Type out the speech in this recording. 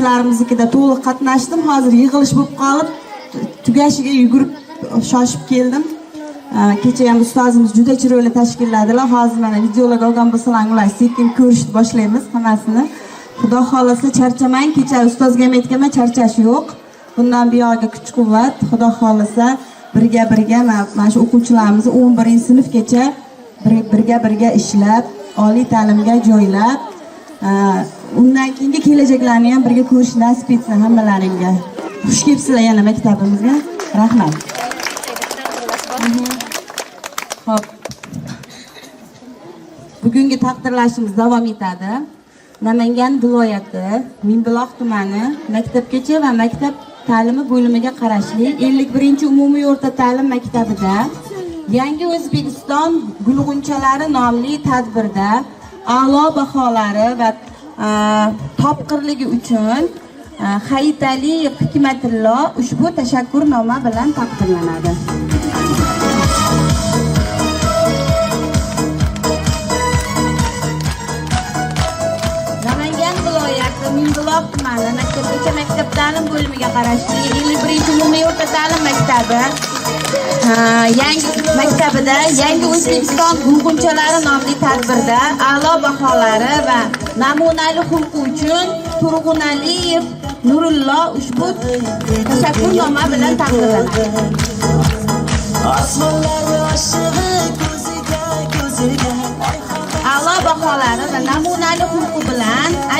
O'quvchilarimiznikida to'liq qatnashdim. Hozir yig'ilish bo'lib qolib, tugashiga yugurib shoshib keldim. Kecha ham ustozimiz juda chiroyli tashkilladilar. Hozir mana videolarga olgan bo'lsalar, ular sekin ko'rishni boshlaymiz hammasini. Xudo xohlasa, charchamang. Kecha ustozga ham aytganman, charchash yo'q. Bundan buyog'iga kuch quvvat, Xudo xohlasa, birga birga mana shu o'quvchilarimizni 11-sinfgacha birga birga ishlab, oliy ta'limga joylab, undan keyingi kelajaklarni ham birga ko'rish nasib etsin hammalaringga. Xush kelibsizlar yana maktabimizga. Rahmat. Xo'p. Bugungi taqdirlashimiz davom etadi. Namangan viloyati Mingbuloq tumani maktabgacha va maktab ta'limi bo'limiga qarashli 51-umumiy o'rta ta'lim maktabida Yangi O'zbekiston gulg'unchalari nomli tadbirda a'lo baholari va topqirligi uchun Hayitaliyev Hikmatillo ushbu tashakkurnoma bilan taqdirlanadi. Namangan viloyati Mingbuloq tumani maktabgacha maktab ta'lim bo'limiga qarashli 51-umumiy o'rta ta'lim maktabi yangi maktabida Yangi O'zbekiston gulg'unchalari nomli tadbirda a'lo baholari va namunali xulqi uchun Turg'unaliyev Nurullo ushbu tashakkurnoma bilan taqdirlanadi. Osmonlar oshig'i ko'ziga ko'ziga A'lo baholari va namunali xulqi bilan.